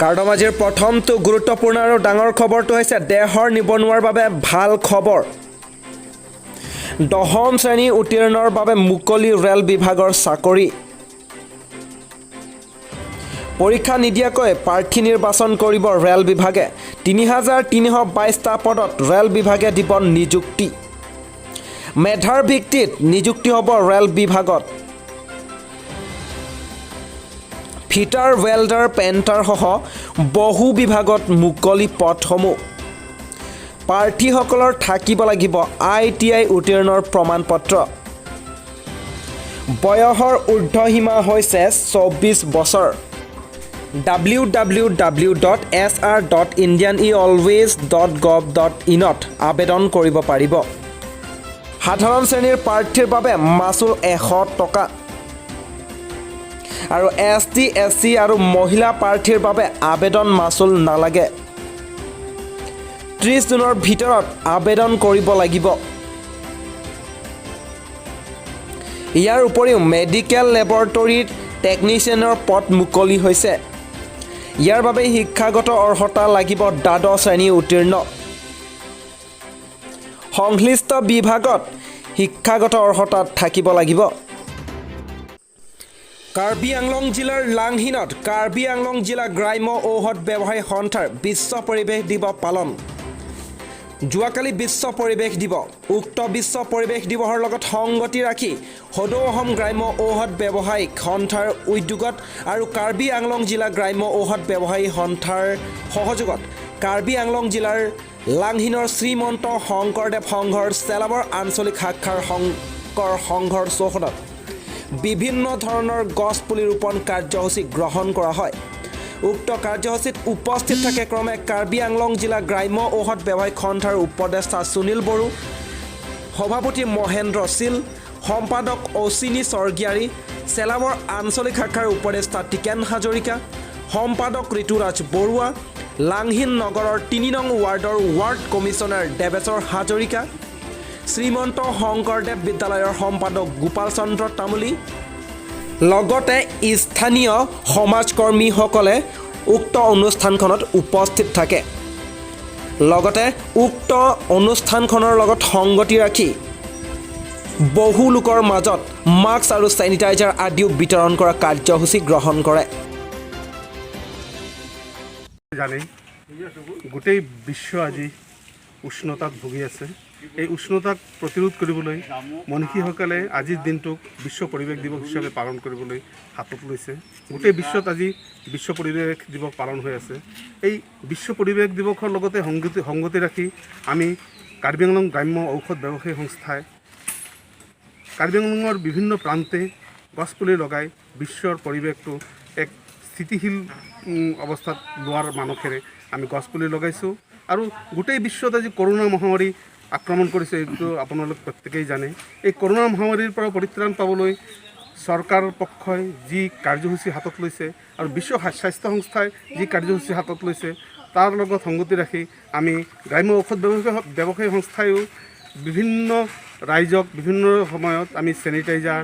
কাৰ্ডমাজিৰ প্ৰথমটো গুৰুত্বপূৰ্ণ আৰু ডাঙৰ খবৰটো হৈছে দেশৰ নিবনুৱাৰ বাবে ভাল খবৰ। দশম শ্ৰেণী উত্তীৰ্ণৰ বাবে মুকলি ৰেল বিভাগৰ চাকৰি। পৰীক্ষা নিদিয়াকৈ প্ৰাৰ্থী নিৰ্বাচন কৰিব ৰেল বিভাগে। 3322টা পদত ৰেল বিভাগে দিব নিযুক্তি। মেধাৰ ভিত্তিত নিযুক্তি হ'ব ৰেল বিভাগত। ফিটাৰ, ৱেল্ডাৰ, পেইণ্টাৰসহ বহু বিভাগত মুকলি পদসমূহ। প্ৰাৰ্থীসকলৰ থাকিব লাগিব আইটিআই উত্তীৰ্ণৰ প্ৰমাণপত্ৰ। বয়সৰ ঊৰ্ধ্বসীমা হৈছে 24 বছৰ। www.sr.indianrailways.gov.inত আবেদন কৰিব পাৰিব। সাধাৰণ শ্ৰেণীৰ প্ৰাৰ্থীৰ বাবে মাচুল 100 টকা আৰু এছ টি, এছ চি আৰু মহিলা প্ৰাৰ্থীৰ বাবে আবেদন মাচুল নালাগে। 30 জুনৰ ভিতৰত আবেদন কৰিব লাগিব। ইয়াৰ উপৰিও মেডিকেল লেবৰেটৰীত টেকনিচিয়ানৰ পদ মুকলি হৈছে। ইয়াৰ বাবে শিক্ষাগত অৰ্হতা লাগিব দ্বাদশ শ্ৰেণী উত্তীৰ্ণ। সংশ্লিষ্ট বিভাগত শিক্ষাগত অৰ্হতা থাকিব লাগিব। কাৰ্বি আংলং জিলাৰ লাংহিনত কাৰ্বি আংলং জিলা গ্ৰাম্য ঔষধ ব্যৱসায়ী সন্থাৰ বিশ্ব পৰিৱেশ দিৱস পালন। যোৱাকালি বিশ্ব পৰিৱেশ দিৱস। উক্ত বিশ্ব পৰিৱেশ দিৱসৰ লগত সংগতি ৰাখি সদৌ অসম গ্ৰাম্য ঔষধ ব্যৱসায়িক সন্থাৰ উদ্যোগত আৰু কাৰ্বি আংলং জিলা গ্ৰাম্য ঔষধ ব্যৱসায়ী সন্থাৰ সহযোগত কাৰ্বি আংলং জিলাৰ লাংহিনৰ শ্ৰীমন্ত শংকৰদেৱ সংঘৰ চেলাবৰ আঞ্চলিক শাখাৰ শংকৰ সংঘৰ চৌহদত বিভিন্ন ধৰণৰ গছপুলি ৰোপণ কাৰ্যসূচী গ্ৰহণ কৰা হয়। উক্ত কাৰ্যসূচীত উপস্থিত থাকে ক্ৰমে কাৰ্বি আংলং জিলা গ্ৰাম্য ঔষধ ব্যৱসায়িক সন্থাৰ উপদেষ্টা সুনীল বড়ো, সভাপতি মহেন্দ্ৰ শীল, সম্পাদক অশ্বিনী স্বৰ্গীয়াৰী, চেলাবৰ আঞ্চলিক শাখাৰ উপদেষ্টা টিকেন হাজৰিকা, সম্পাদক ঋতুৰাজ বৰুৱা, লাংহিন নগৰৰ 3 নং ৱাৰ্ডৰ ৱাৰ্ড কমিছনাৰ দেৱেশ্বৰ হাজৰিকা, শ্ৰীমন্ত শংকৰদেৱ বিদ্যালয়ৰ সম্পাদক গোপাল চন্দ্ৰ তামুলী, লগতে স্থানীয় সমাজকৰ্মীসকলে উক্ত অনুষ্ঠানখনত উপস্থিত থাকে। লগতে উক্ত অনুষ্ঠানখনৰ লগত সংগতি ৰাখি বহু লোকৰ মাজত মাস্ক আৰু চেনিটাইজাৰ আদিও বিতৰণ কৰা কাৰ্যসূচী গ্ৰহণ কৰে। জানেই, গোটেই বিশ্ব আজি উষ্ণতাত ভুগি আছে। এই উষ্ণতাক প্ৰতিৰোধ কৰিবলৈ মনীষীসকলে আজিৰ দিনটোক বিশ্ব পৰিৱেশ দিৱস হিচাপে পালন কৰিবলৈ হাতত লৈছে। গোটেই বিশ্বত আজি বিশ্ব পৰিৱেশ দিৱস পালন হৈ আছে। এই বিশ্ব পৰিৱেশ দিৱসৰ লগতে সংগতি ৰাখি আমি কাৰ্বি আংলং গ্ৰাম্য ঔষধ ব্যৱসায়ী সংস্থাই কাৰ্বি আংলঙৰ বিভিন্ন প্ৰান্তে গছপুলি লগাই বিশ্বৰ পৰিৱেশটো এক স্থিতিশীল অৱস্থাত লোৱাৰ মানসেৰে আমি গছপুলি লগাইছোঁ। আৰু গোটেই বিশ্বত আজি কৰোণা মহামাৰী আক্ৰমণ কৰিছে, এইটো আপোনালোক প্ৰত্যেকেই জানে। এই কৰোণা মহামাৰীৰ পৰা পৰিত্ৰাণ পাবলৈ চৰকাৰ পক্ষই যি কাৰ্যসূচী হাতত লৈছে আৰু বিশ্ব স্বাস্থ্য সংস্থাই যি কাৰ্যসূচী হাতত লৈছে, তাৰ লগত সংগতি ৰাখি আমি গ্ৰাম্য ঔষধ ব্যৱসায়ী সংস্থাইও বিভিন্ন ৰাইজক বিভিন্ন সময়ত আমি চেনিটাইজাৰ,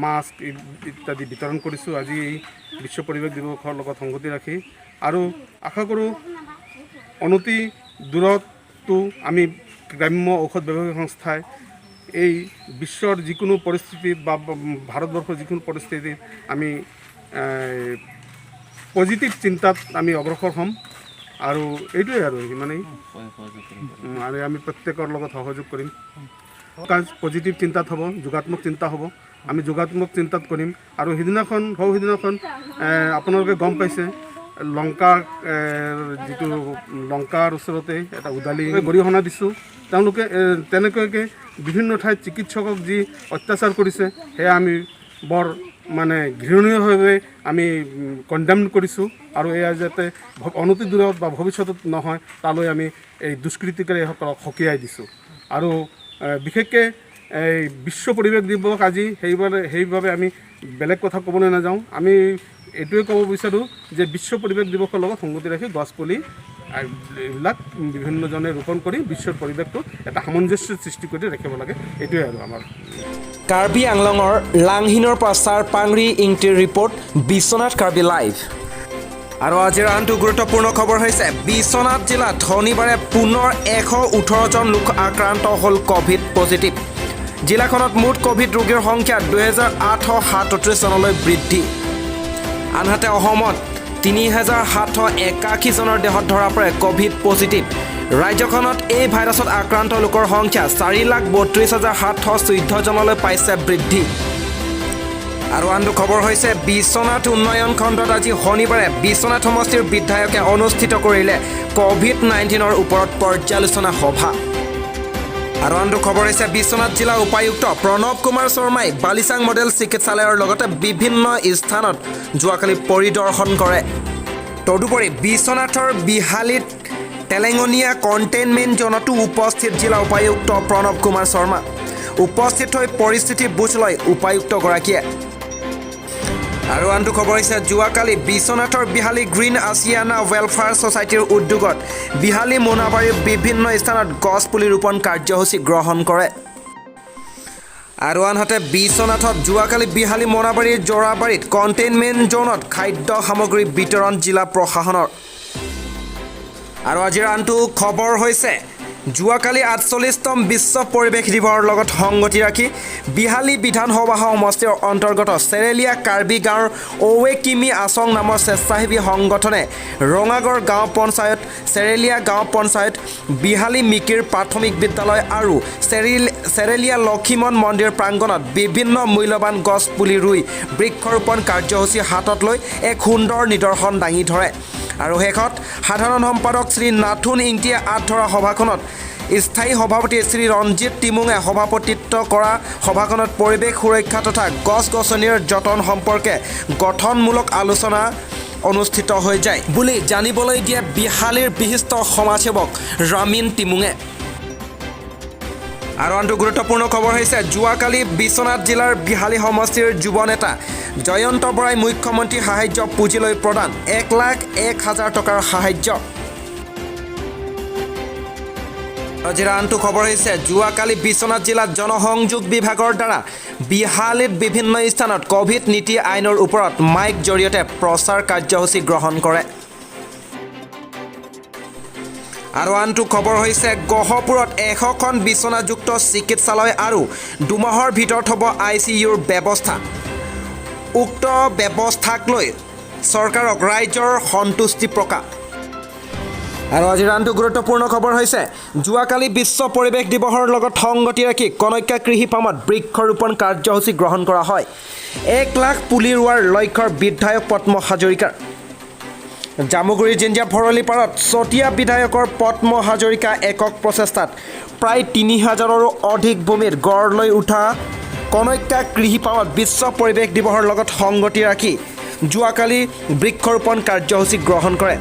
মাস্ক ইত্যাদি বিতৰণ কৰিছোঁ আজি এই বিশ্ব পৰিৱেশ দিৱসৰ লগত সংগতি ৰাখি। আৰু আশা কৰোঁ, অনতি দূৰতো আমি গ্ৰাম্য ঔষধ ব্যৱসায়ী সংস্থাই এই বিশ্বৰ যিকোনো পৰিস্থিতিত বা ভাৰতবৰ্ষৰ যিকোনো পৰিস্থিতিত আমি পজিটিভ চিন্তাত আমি অগ্ৰসৰ হ'ম। আৰু এইটোৱে আৰু সিমানেই। আৰু আমি প্ৰত্যেকৰ লগত সহযোগ কৰিম। কাজ পজিটিভ চিন্তাত হ'ব, যোগাত্মক চিন্তা হ'ব। আমি যোগাত্মক চিন্তাত কৰিম। আৰু সিদিনাখন আপোনালোকে গম পাইছে, লংকা যিটো লংকাৰ ওচৰতে এটা উদালি গৰিহণা দিছোঁ। তেওঁলোকে তেনেকুৱাকৈ বিভিন্ন ঠাইত চিকিৎসকক যি অত্যাচাৰ কৰিছে, সেয়া আমি বৰ মানে ঘৃণীয়ভাৱে আমি কণ্ডেম কৰিছোঁ। আৰু এয়া যাতে অনতি দূৰত বা ভৱিষ্যতত নহয়, তালৈ আমি এই দুষ্কৃতিকাৰীসকলক সকীয়াই দিছোঁ। আৰু বিশেষকৈ এই বিশ্ব পৰিৱেশ দিৱস আজি, সেইবাবে আমি বেলেগ কথা ক'বলৈ নাযাওঁ। আমি এইটোৱে ক'ব বিচাৰোঁ যে বিশ্ব পৰিৱেশ দিৱসৰ লগত সংগতি ৰাখি গছপুলি এইবিলাক বিভিন্নজনে ৰোপণ কৰি বিশ্বৰ পৰিৱেশটো এটা সামঞ্জস্য সৃষ্টি কৰি ৰাখিব লাগে। এইটোৱে আৰু আমাৰ। কাৰ্বি আংলঙৰ লাংহিনৰ পৰা ছাৰ পাংৰি ইংটিৰ ৰিপৰ্ট, বিশ্বনাথ কাৰ্বি লাইভ। আৰু আজিৰ আনটো গুৰুত্বপূৰ্ণ খবৰ হৈছে বিশ্বনাথ জিলাত শনিবাৰে পুনৰ 118 জন লোক আক্ৰান্ত হ'ল ক'ভিড পজিটিভ। জিলাখনত মুঠ ক'ভিড ৰোগীৰ সংখ্যা 2837 জনলৈ বৃদ্ধি। আনহাতে অসমত 3781 জনৰ দেহত ধৰা পৰে ক'ভিড পজিটিভ। ৰাজ্যখনত এই ভাইৰাছত আক্ৰান্ত লোকৰ সংখ্যা 4,32,714 জনলৈ পাইছে বৃদ্ধি। আৰু আনটো খবৰ হৈছে বিশ্বনাথ উন্নয়ন খণ্ডত আজি শনিবাৰে বিশ্বনাথ সমষ্টিৰ বিধায়কে অনুষ্ঠিত কৰিলে ক'ভিড-19ৰ ওপৰত পৰ্যালোচনা সভা। আৰু আনটো খবৰ হৈছে বিশ্বনাথ জিলা উপায়ুক্ত প্ৰণৱ কুমাৰ শৰ্মাই বালিচাং মডেল চিকিৎসালয়ৰ লগতে বিভিন্ন স্থানত যোৱাকালি পৰিদৰ্শন কৰে। তদুপৰি বিশ্বনাথৰ বিহালীত টেলেঙনীয়া কণ্টেইনমেণ্ট জ'নতো উপস্থিত জিলা উপায়ুক্ত প্ৰণৱ কুমাৰ শৰ্মা। উপস্থিত হৈ পৰিস্থিতি বুজ লয় উপায়ুক্তগৰাকীয়ে। আৰু আনটো খবৰ হৈছে যোৱাকালি বিশ্বনাথৰ বিহালী গ্ৰীণ আছিয়ানা ৱেলফেয়াৰ ছ'চাইটিৰ উদ্যোগত বিহালী মোনাবাৰীৰ বিভিন্ন স্থানত গছ পুলি ৰোপণ কাৰ্যসূচী গ্ৰহণ কৰে। আৰু আনহাতে বিশ্বনাথত যোৱাকালি বিহালী মোনাবাৰীৰ জোৰাবাৰীত কণ্টেইনমেণ্ট জ'নত খাদ্য সামগ্ৰী বিতৰণ জিলা প্ৰশাসনৰ। আৰু আজিৰ আনটো খবৰ হৈছে যোৱাকালি 48তম বিশ্ব পৰিৱেশ দিৱসৰ লগত সংগতি ৰাখি বিহালী বিধানসভা সমষ্টিৰ অন্তৰ্গত চেৰেলীয়া কাৰ্বি গাঁৱৰ ঔৱে কিমি আচং নামৰ স্বেচ্ছাসেৱী সংগঠনে ৰঙাগড় গাঁও পঞ্চায়ত, চেৰেলীয়া গাঁও পঞ্চায়ত, বিহালী মিকিৰ প্ৰাথমিক বিদ্যালয় আৰু চেৰেলীয়া লক্ষীমন মন্দিৰ প্ৰাংগণত বিভিন্ন মূল্যৱান গছ পুলি ৰুই বৃক্ষৰোপণ কাৰ্যসূচী হাতত লৈ এক সুন্দৰ নিদৰ্শন দাঙি ধৰে। আৰু শেষত সাধাৰণ সম্পাদক শ্ৰী নাথুন ইংটিয়ে আঁত ধৰা সভাখনত স্থায়ী সভাপতি শ্ৰী ৰঞ্জিত তিমুঙে সভাপতিত্ব কৰা সভাখনত পৰিৱেশ সুৰক্ষা তথা গছ গছনিৰ যতন সম্পৰ্কে গঠনমূলক আলোচনা অনুষ্ঠিত হৈ যায় বুলি জানিবলৈ দিয়ে বিহালীৰ বিশিষ্ট সমাজসেৱক ৰামিন তিমুঙে। আৰু আনটো গুৰুত্বপূৰ্ণ খবৰ হৈছে যোৱাকালি বিশ্বনাথ জিলাৰ বিহালী সমষ্টিৰ যুৱ নেতা জয়ন্ত বৰাই মুখ্যমন্ত্ৰী সাহায্য পুঁজিলৈ প্ৰদান 1,01,000 টকাৰ সাহায্য। আজিৰ আনটো খবৰ হৈছে যোৱাকালি বিশ্বনাথ জিলাত জনসংযোগ বিভাগৰ দ্বাৰা বিহালীত বিভিন্ন স্থানত ক'ভিড নীতি আইনৰ ওপৰত মাইক জৰিয়তে প্ৰচাৰ কাৰ্যসূচী গ্ৰহণ কৰে। আৰু আনটো খবৰ হৈছে গহপুৰত 100খন বিচনাযুক্ত চিকিৎসালয় আৰু 2 মাহৰ ভিতৰত হ'ব আইচিইউৰ ব্যৱস্থা। উক্ত ব্যৱস্থাক লৈ চৰকাৰক ৰাইজৰ সন্তুষ্টি প্ৰকাশ। আৰু আজিৰ আনটো গুৰুত্বপূৰ্ণ খবৰ হৈছে যোৱাকালি বিশ্ব পৰিৱেশ দিৱসৰ লগত সংগতি ৰাখি কনক্যা কৃষি পামত বৃক্ষৰোপণ কাৰ্যসূচী গ্ৰহণ কৰা হয়। 1 লাখ পুলি ৰোৱাৰ লক্ষ্যৰ বিধায়ক পদ্ম হাজৰিকাৰ। জামুগুৰি জিঞ্জিয়া ভৰলীপাৰত চতিয়া বিধায়কৰ পদ্ম হাজৰিকা একক প্ৰচেষ্টাত প্ৰায় 3000ৰো অধিক ভূমিত গঢ় লৈ উঠা কনক্যা কৃষি পামত বিশ্ব পৰিৱেশ দিৱসৰ লগত সংগতি ৰাখি যোৱাকালি বৃক্ষৰোপণ কাৰ্যসূচী গ্ৰহণ কৰে।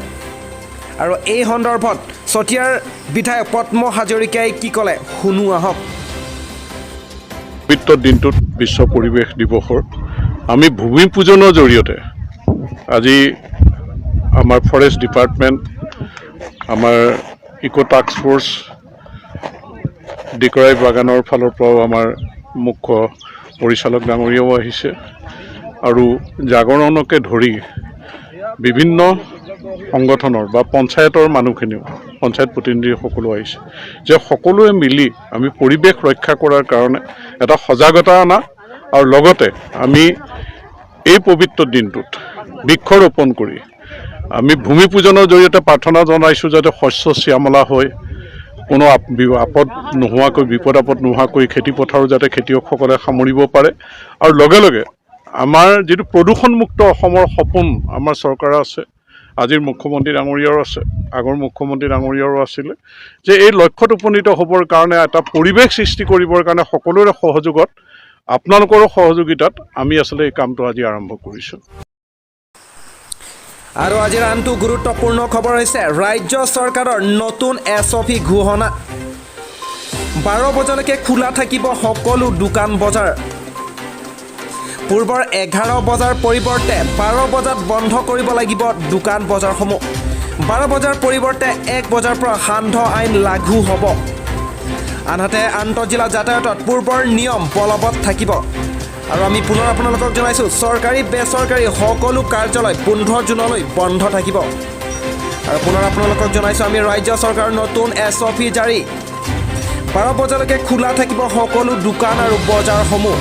আৰু এই সন্দৰ্ভত চতিয়াৰ বিধায়ক পদ্ম হাজৰিকাই কি ক'লে শুনো আহক। পবিত্ৰ দিনটোত বিশ্ব পৰিৱেশ দিৱসৰ আমি ভূমি পূজনৰ জৰিয়তে আজি আমাৰ ফৰেষ্ট ডিপাৰ্টমেণ্ট, আমাৰ ইক' টাস্ক ফ'ৰ্চ, দিকৰাই বাগানৰ ফালৰ পৰাও আমাৰ মুখ্য পৰিচালক ডাঙৰীয়াও আহিছে আৰু জাগৰণকে ধৰি বিভিন্ন সংগঠনৰ বা পঞ্চায়তৰ মানুহখিনিও, পঞ্চায়ত প্ৰতিনিধিসকলো আহিছে যে সকলোৱে মিলি আমি পৰিৱেশ ৰক্ষা কৰাৰ কাৰণে এটা সজাগতা অনা আৰু লগতে আমি এই পবিত্ৰ দিনটোত বৃক্ষৰোপণ কৰি আমি ভূমি পূজনৰ জৰিয়তে প্ৰাৰ্থনা জনাইছোঁ যাতে শস্য শ্যামলা হৈ কোনো আপদ নোহোৱাকৈ, বিপদ আপদ নোহোৱাকৈ খেতি পথাৰো যাতে খেতিয়কসকলে সামৰিব পাৰে। আৰু লগে লগে আমাৰ যিটো প্ৰদূষণমুক্ত অসমৰ সপোন আমাৰ চৰকাৰৰ আছে, আজিৰ মুখ্যমন্ত্ৰী ডাঙৰীয়াৰো আছে, আগৰ মুখ্যমন্ত্ৰী ডাঙৰীয়াৰো আছিলে যে এই লক্ষ্যত উপনীত হ'বৰ কাৰণে এটা পৰিৱেশ সৃষ্টি কৰিবৰ কাৰণে সকলোৰে সহযোগত, আপোনালোকৰো সহযোগিতাত আমি আচলতে এই কামটো আজি আৰম্ভ কৰিছোঁ। আৰু আজিৰ আনটো গুৰুত্বপূৰ্ণ খবৰ হৈছে ৰাজ্য চৰকাৰৰ নতুন এছঅ'পি ঘোষণা। 12 বজালৈকে খোলা থাকিব সকলো দোকান বজাৰ। পূৰ্বৰ 11 বজাৰ পৰিৱৰ্তে 12 বজাত বন্ধ কৰিব লাগিব দোকান বজাৰসমূহ। 12 বজাৰ পৰিৱৰ্তে 1 বজাৰ পৰা সান্ধ্য আইন লাগু হ'ব। আনহাতে আন্তঃজিলা যাতায়াতত পূৰ্বৰ নিয়ম বলবৎ থাকিব। আৰু আমি পুনৰ আপোনালোকক জনাইছোঁ, চৰকাৰী বেচৰকাৰী সকলো কাৰ্যালয় 15 জুনলৈ বন্ধ থাকিব। আৰু পুনৰ আপোনালোকক জনাইছোঁ আমি, ৰাজ্য চৰকাৰৰ নতুন এছঅ'পি জাৰি। 12 বজালৈকে খোলা থাকিব সকলো দোকান আৰু বজাৰসমূহ।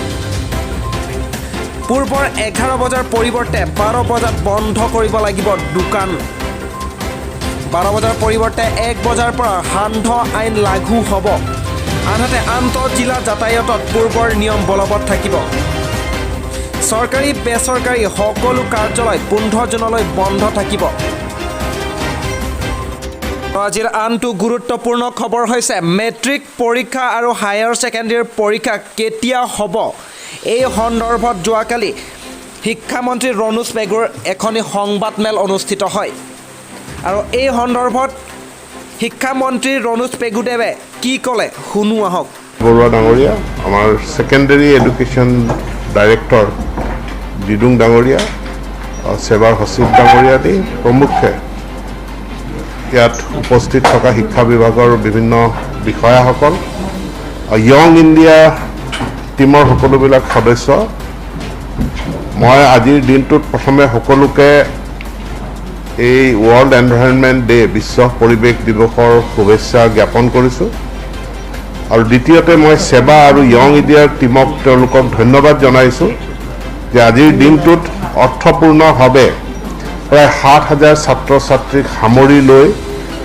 পূৰ্বৰ 11 বজাৰ পৰিৱৰ্তে 12 বজাত বন্ধ কৰিব লাগিব দোকান। 12 বজাৰ পৰিৱৰ্তে 1 বজাৰ পৰা সান্ধ্য আইন লাগু হ'ব। আনহাতে আন্তঃজিলা যাতায়াতত পূৰ্বৰ নিয়ম বলবৎ থাকিব। চৰকাৰী বেচৰকাৰী সকলো কাৰ্যালয় 15 জুনলৈ বন্ধ থাকিব। আজিৰ আনটো গুৰুত্বপূৰ্ণ খবৰ হৈছে, মেট্ৰিক পৰীক্ষা আৰু হায়াৰ ছেকেণ্ডেৰী পৰীক্ষা কেতিয়া হ'ব, এই সন্দৰ্ভত যোৱাকালি শিক্ষামন্ত্ৰী ৰণোজ পেগুৰ এখনি সংবাদমেল অনুষ্ঠিত হয়। আৰু এই সন্দৰ্ভত শিক্ষামন্ত্ৰী ৰণোজ পেগুদেৱে কি ক'লে, শুনো আহক। বৰুৱা ডাঙৰীয়া, আমাৰ ছেকেণ্ডেৰী এডুকেশ্যন ডাইৰেক্টৰ জিদুং ডাঙৰীয়া, ছেবাৰ সচিব ডাঙৰীয়া আদি প্ৰমুখ্যে ইয়াত উপস্থিত থকা শিক্ষা বিভাগৰ বিভিন্ন বিষয়াসকল, য়ং ইণ্ডিয়া টীমৰ সকলোবিলাক সদস্য, মই আজিৰ দিনটোত প্ৰথমে সকলোকে এই ৱৰ্ল্ড এনভাইৰনমেণ্ট ডে, বিশ্ব পৰিৱেশ দিৱসৰ শুভেচ্ছা জ্ঞাপন কৰিছোঁ। আৰু দ্বিতীয়তে মই সেৱা আৰু য়ং ইণ্ডিয়াৰ টীমক, তেওঁলোকক ধন্যবাদ জনাইছোঁ যে আজিৰ দিনটোত অৰ্থপূৰ্ণভাৱে প্ৰায় 7000 ছাত্ৰ ছাত্ৰীক সামৰি লৈ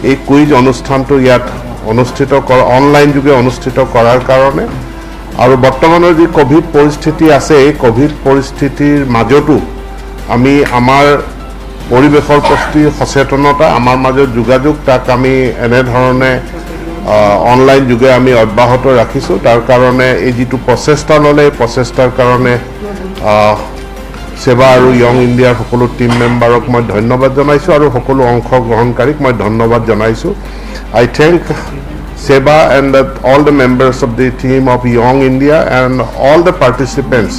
এই কুইজ অনুষ্ঠানটো ইয়াত অনুষ্ঠিত কৰা, অনলাইন যোগে অনুষ্ঠিত কৰাৰ কাৰণে। আৰু বৰ্তমানৰ যি ক'ভিড পৰিস্থিতি আছে, এই ক'ভিড পৰিস্থিতিৰ মাজতো আমি আমাৰ পৰিৱেশৰ প্ৰতি সচেতনতা, আমাৰ মাজত যোগাযোগ, তাক আমি এনেধৰণে অনলাইন যোগে আমি অব্যাহত ৰাখিছোঁ। তাৰ কাৰণে এই যিটো প্ৰচেষ্টা ল'লে, এই প্ৰচেষ্টাৰ কাৰণে সেৱা আৰু য়ং ইণ্ডিয়াৰ সকলো টীম মেম্বাৰক মই ধন্যবাদ জনাইছোঁ আৰু সকলো অংশগ্ৰহণকাৰীক মই ধন্যবাদ জনাইছোঁ। I thank SEBA and all the members of the team of Young India and all the participants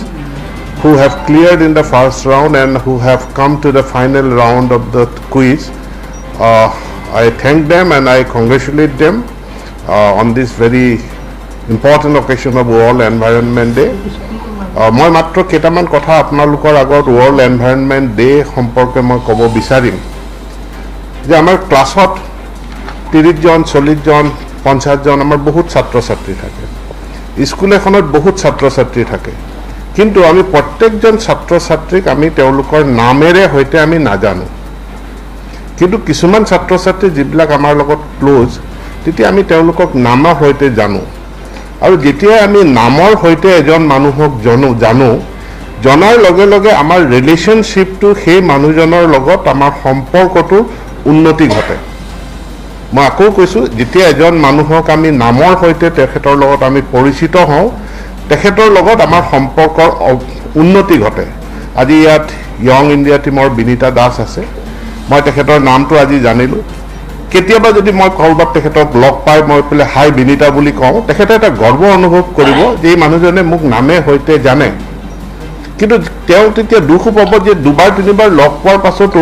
who have cleared in the first round and who have come to the final round of the quiz. I thank them and I congratulate them on this very important occasion of World Environment Day. মই মাত্ৰ কেইটামান কথা আপোনালোকৰ আগত world environment day সম্পৰ্কে মই ক'ব বিচাৰিম যে আমাৰ ক্লাছত 30জন, 40জন, 50জন, আমাৰ বহুত ছাত্ৰ ছাত্ৰী থাকে। স্কুল এখনত বহুত ছাত্ৰ ছাত্ৰী থাকে, কিন্তু আমি প্ৰত্যেকজন ছাত্ৰ ছাত্ৰীক আমি তেওঁলোকৰ নামেৰে সৈতে আমি নাজানো। কিন্তু কিছুমান ছাত্ৰ ছাত্ৰী যিবিলাক আমাৰ লগত ক্ল'জ, তেতিয়া আমি তেওঁলোকক নামৰ সৈতে জানো। আৰু যেতিয়াই আমি নামৰ সৈতে এজন মানুহক জানো, জনাৰ লগে লগে আমাৰ ৰিলেশ্যনশ্বিপটো, সেই মানুহজনৰ লগত আমাৰ সম্পৰ্কটোৰ উন্নতি ঘটে। মই আকৌ কৈছোঁ, যেতিয়া এজন মানুহক আমি নামৰ সৈতে তেখেতৰ লগত আমি পৰিচিত হওঁ, তেখেতৰ লগত আমাৰ সম্পৰ্কৰ উন্নতি ঘটে। আজি ইয়াত য়ং ইণ্ডিয়া টীমৰ বিনীতা দাস আছে। মই তেখেতৰ নামটো আজি জানিলোঁ। কেতিয়াবা যদি মই ক'ৰবাত তেখেতক লগ পাই মই পেলাই "হাই বিনীতা" বুলি কওঁ, তেখেতে এটা গৰ্ব অনুভৱ কৰিব যে এই মানুহজনে মোক নামে সৈতে জানে। কিন্তু তেওঁ তেতিয়া দুখো পাব যে দুবাৰ তিনিবাৰ লগ পোৱাৰ পাছতো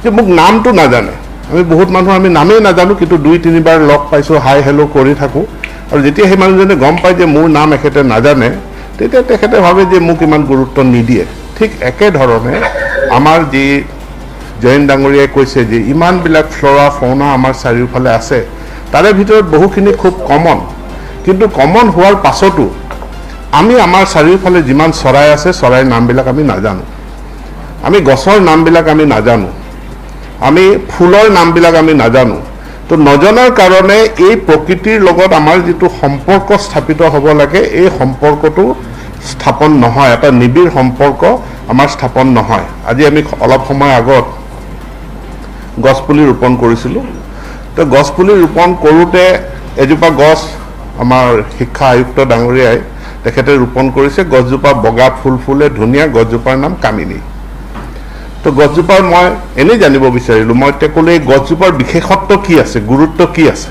যে মোক নামটো নাজানে। আমি বহুত মানুহ আমি নামেই নাজানো, কিন্তু দুই তিনিবাৰ লগ পাইছোঁ, হাই হেল্ল' কৰি থাকোঁ। আৰু যেতিয়া সেই মানুহজনে গম পায় যে মোৰ নাম এখেতে নাজানে, তেতিয়া তেখেতে ভাবে যে মোক ইমান গুৰুত্ব নিদিয়ে। ঠিক একেধৰণে আমাৰ যি জয়ন্ত ডাঙৰীয়াই কৈছে যে ইমানবিলাক ফ্লৰা ফৌনা আমাৰ চাৰিওফালে আছে, তাৰে ভিতৰত বহুখিনি খুব কমন। কিন্তু কমন হোৱাৰ পাছতো আমি আমাৰ চাৰিওফালে যিমান চৰাই আছে, চৰাইৰ নামবিলাক আমি নাজানো। আমি গছৰ নামবিলাক আমি নাজানো, আমি ফুলৰ নামবিলাক আমি নাজানো। তো নজনাৰ কাৰণে এই প্ৰকৃতিৰ লগত আমাৰ যিটো সম্পৰ্ক স্থাপিত হ'ব লাগে, এই সম্পৰ্কটো স্থাপন নহয়। এটা নিবিড় সম্পৰ্ক আমাৰ স্থাপন নহয়। আজি আমি অলপ সময় আগত গছপুলি ৰোপণ কৰিছিলোঁ। তো গছপুলি ৰোপণ কৰোঁতে এজোপা গছ আমাৰ শিক্ষা আয়ুক্ত ডাঙৰীয়াই তেখেতে ৰোপণ কৰিছে। গছজোপা বগা ফুল ফুলে, ধুনীয়া। গছজোপাৰ নাম কামিনী। তো গছজোপাৰ মই এনেই জানিব বিচাৰিলোঁ। মই এতিয়া ক'লো, এই গছজোপাৰ বিশেষত্ব কি আছে, গুৰুত্ব কি আছে?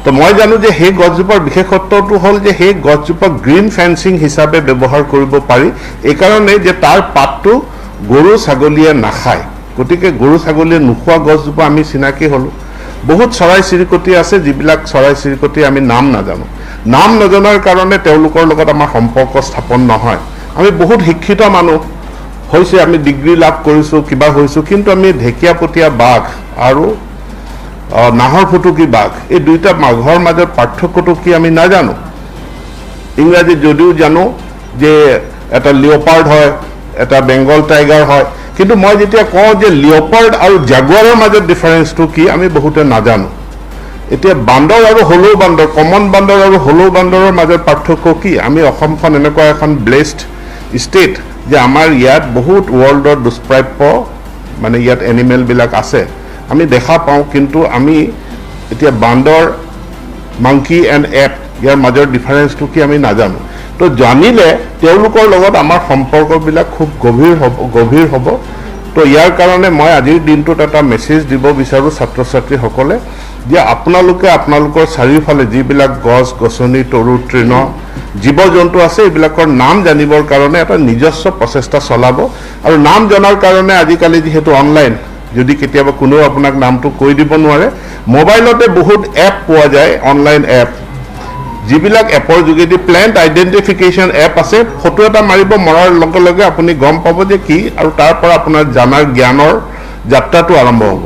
তো মই জানো যে সেই গছজোপাৰ বিশেষত্বটো হ'ল যে সেই গছজোপা গ্ৰীণ ফেন্সিং হিচাপে ব্যৱহাৰ কৰিব পাৰি, এইকাৰণেই যে তাৰ পাতটো গৰু ছাগলীয়ে নাখায়। গতিকে গৰু ছাগলীয়ে নোখোৱা গছজোপা আমি চিনাকি হ'লোঁ। বহুত চৰাই চিৰিকটি আছে, যিবিলাক চৰাই চিৰিকটি আমি নাম নাজানো। নাম নজনাৰ কাৰণে তেওঁলোকৰ লগত আমাৰ সম্পৰ্ক স্থাপন নহয়। আমি বহুত শিক্ষিত মানুহ হৈছে, আমি ডিগ্ৰী লাভ কৰিছোঁ, কিবা হৈছোঁ, কিন্তু আমি ঢেকীয়াপতীয়া বাঘ আৰু নাহৰ ফুটুকী বাঘ এই দুইটা বাঘৰ মাজত পাৰ্থক্যটো কি আমি নাজানো। ইংৰাজীত যদিও জানো যে এটা লিঅ'পাৰ্ড হয়, এটা বেংগল টাইগাৰ হয়, কিন্তু মই যেতিয়া কওঁ যে লিঅ'পাৰ্ড আৰু জাগুৱাৰৰ মাজত ডিফাৰেঞ্চটো কি আমি বহুতে নাজানো। এতিয়া বান্দৰ আৰু হলৌ বান্দৰ, কমন বান্দৰ আৰু হলৌ বান্দৰৰ মাজত পাৰ্থক্য কি? আমি অসমখন এনেকুৱা এখন ব্লেছড ষ্টেট যে আমাৰ ইয়াত বহুত ৱৰ্ল্ডৰ দুষ্প্ৰাপ্য মানে ইয়াত এনিমেলবিলাক আছে, আমি দেখা পাওঁ, কিন্তু আমি এতিয়া বান্দৰ, মাংকি এণ্ড এপ ইয়াৰ মাজৰ ডিফাৰেঞ্চটো কি আমি নাজানো। তো জানিলে তেওঁলোকৰ লগত আমাৰ সম্পৰ্কবিলাক খুব গভীৰ হ'ব। তো ইয়াৰ কাৰণে মই আজিৰ দিনটোত এটা মেছেজ দিব বিচাৰোঁ ছাত্ৰ ছাত্ৰীসকলে যে আপোনালোকে আপোনালোকৰ চাৰিওফালে যিবিলাক গছ গছনি, তৰু তৃণ, জীৱ জন্তু আছে, এইবিলাকৰ নাম জানিবৰ কাৰণে এটা নিজস্ব প্ৰচেষ্টা চলাব। আৰু নাম জনাৰ কাৰণে আজিকালি যিহেতু অনলাইন, যদি কেতিয়াবা কোনেও আপোনাক নামটো কৈ দিব নোৱাৰে, মোবাইলতে বহুত এপ পোৱা যায়, অনলাইন এপ, যিবিলাক এপৰ যোগেদি প্লেণ্ট আইডেণ্টিফিকেশ্যন এপ আছে, ফটো এটা মাৰিব, মৰাৰ লগে লগে আপুনি গম পাব যে কি, আৰু তাৰ পৰা আপোনাৰ জানাৰ জ্ঞানৰ যাত্ৰাটো আৰম্ভ হ'ব।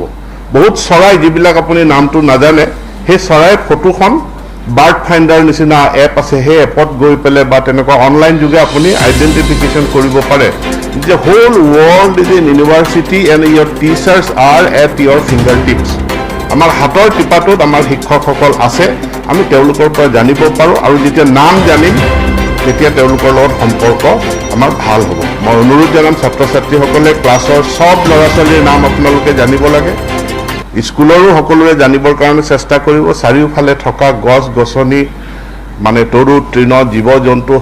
বহুত চৰাই যিবিলাক আপুনি নামটো নাজানে, সেই চৰাইৰ ফটোখন বাৰ্ড ফাইণ্ডাৰ নিচিনা এপ আছে, সেই এপত গৈ পেলাই বা তেনেকুৱা অনলাইন যোগে আপুনি আইডেণ্টিফিকেশ্যন কৰিব পাৰে। যে whole world is in university and your teachers are at your finger tips. আমাৰ হাতৰ টিপাটোত আমাৰ শিক্ষকসকল আছে, আমি তেওঁলোকৰ পৰা জানিব পাৰোঁ, আৰু যেতিয়া নাম জানিম তেতিয়া তেওঁলোকৰ লগত সম্পৰ্ক আমাৰ ভাল হ'ব। মই অনুৰোধ জনাম ছাত্ৰ ছাত্ৰীসকলে ক্লাছৰ চব ল'ৰা ছোৱালীৰ নাম আপোনালোকে জানিব লাগে, স্কুলৰো সকলোৰে জানিবৰ কাৰণে চেষ্টা কৰিব। চাৰিওফালে থকা গছ গছনি মানে তৰু তৃণ জীৱ জন্তু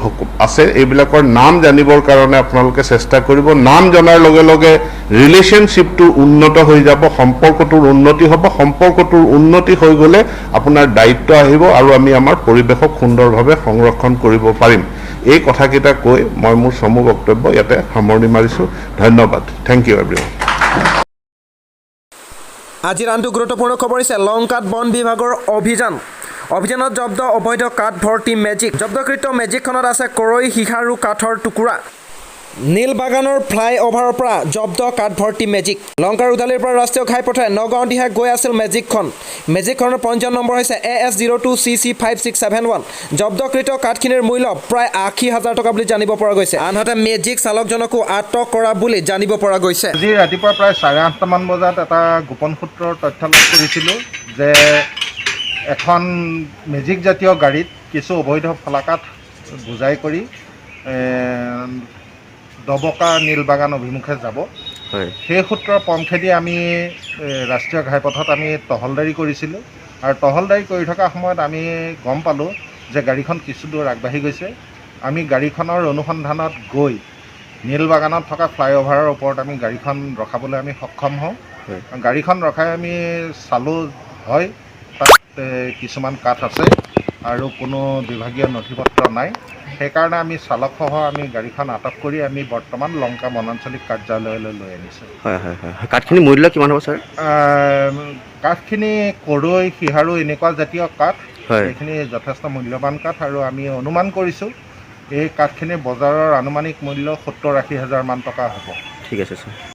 আছে, এইবিলাকৰ নাম জানিবৰ কাৰণে আপোনালোকে চেষ্টা কৰিব। নাম জনাৰ লগে লগে ৰিলেশ্যনশ্বিপটো উন্নত হৈ যাব, সম্পৰ্কটোৰ উন্নতি হ'ব। সম্পৰ্কটোৰ উন্নতি হৈ গ'লে আপোনাৰ দায়িত্ব আহিব আৰু আমি আমাৰ পৰিৱেশক সুন্দৰভাৱে সংৰক্ষণ কৰিব পাৰিম। এই কথাকেইটা কৈ মই মোৰ চমু বক্তব্য ইয়াতে সামৰণি মাৰিছোঁ। ধন্যবাদ, thank U everyone. আজিৰ আনটো গুৰুত্বপূৰ্ণ খবৰ হৈছে লংকাত বন বিভাগৰ অভিযান। অভিযানত জব্দ অবৈধ কাঠ ভৰ্তি মেজিক। জব্দকৃত মেজিকখনত আছে কৰৈ, সীসাৰু কাঠৰ টুকুৰা। নীলবাগানৰ ফ্লাইঅভাৰৰ পৰা জব্দ কাঠ ভৰ্তি মেজিক। লংকাৰ উদালিৰ পৰা ৰাষ্ট্ৰীয় ঘাইপথে নগাঁও দিশে গৈ আছিল মেজিকখন। মেজিকখনৰ পঞ্জীয়ন নম্বৰ হৈছে AS 02 CC 5671। জব্দকৃত কাঠখিনিৰ মূল্য প্ৰায় 80,000 টকা বুলি জানিব পৰা গৈছে। আনহাতে মেজিক চালকজনকো আটক কৰা বুলি জানিব পৰা গৈছে। আজি ৰাতিপুৱা প্ৰায় 8:30মান বজাত এটা গোপন সূত্ৰৰ তথ্য লাভ কৰিছিলোঁ যে এখন মেজিক জাতীয় গাড়ীত কিছু অবৈধ ফলাকাঠ বোজাই কৰি ডবকা নীলবাগান অভিমুখে যাব। সেই সূত্ৰৰ পম খেদি আমি ৰাষ্ট্ৰীয় ঘাইপথত আমি টহলদাৰী কৰিছিলোঁ আৰু টহলদাৰী কৰি থকা সময়ত আমি গম পালোঁ যে গাড়ীখন কিছু দূৰ আগবাঢ়ি গৈছে। আমি গাড়ীখনৰ অনুসন্ধানত গৈ নীলবাগানত থকা ফ্লাইঅভাৰৰ ওপৰত আমি গাড়ীখন ৰখাবলৈ আমি সক্ষম হওঁ। গাড়ীখন ৰখাই আমি চালোঁ, হয় তাত কিছুমান কাঠ আছে আৰু কোনো বিভাগীয় নথি পত্ৰ নাই। সেইকাৰণে আমি চালকসহ আমি গাড়ীখন আটক কৰি আমি বৰ্তমান লংকা বনাঞ্চলিক কাৰ্যালয়লৈ লৈ আনিছোঁ। হয় হয় হয়। কাঠখিনি মূল্য কিমান হ'ব ছাৰ? কাঠখিনি কৰৈ, শিহাৰু এনেকুৱা জাতীয় কাঠ, এইখিনি যথেষ্ট মূল্যৱান কাঠ আৰু আমি অনুমান কৰিছোঁ এই কাঠখিনি বজাৰৰ আনুমানিক মূল্য 70-80 হাজাৰমান টকা হ'ব। ঠিক আছে ছাৰ।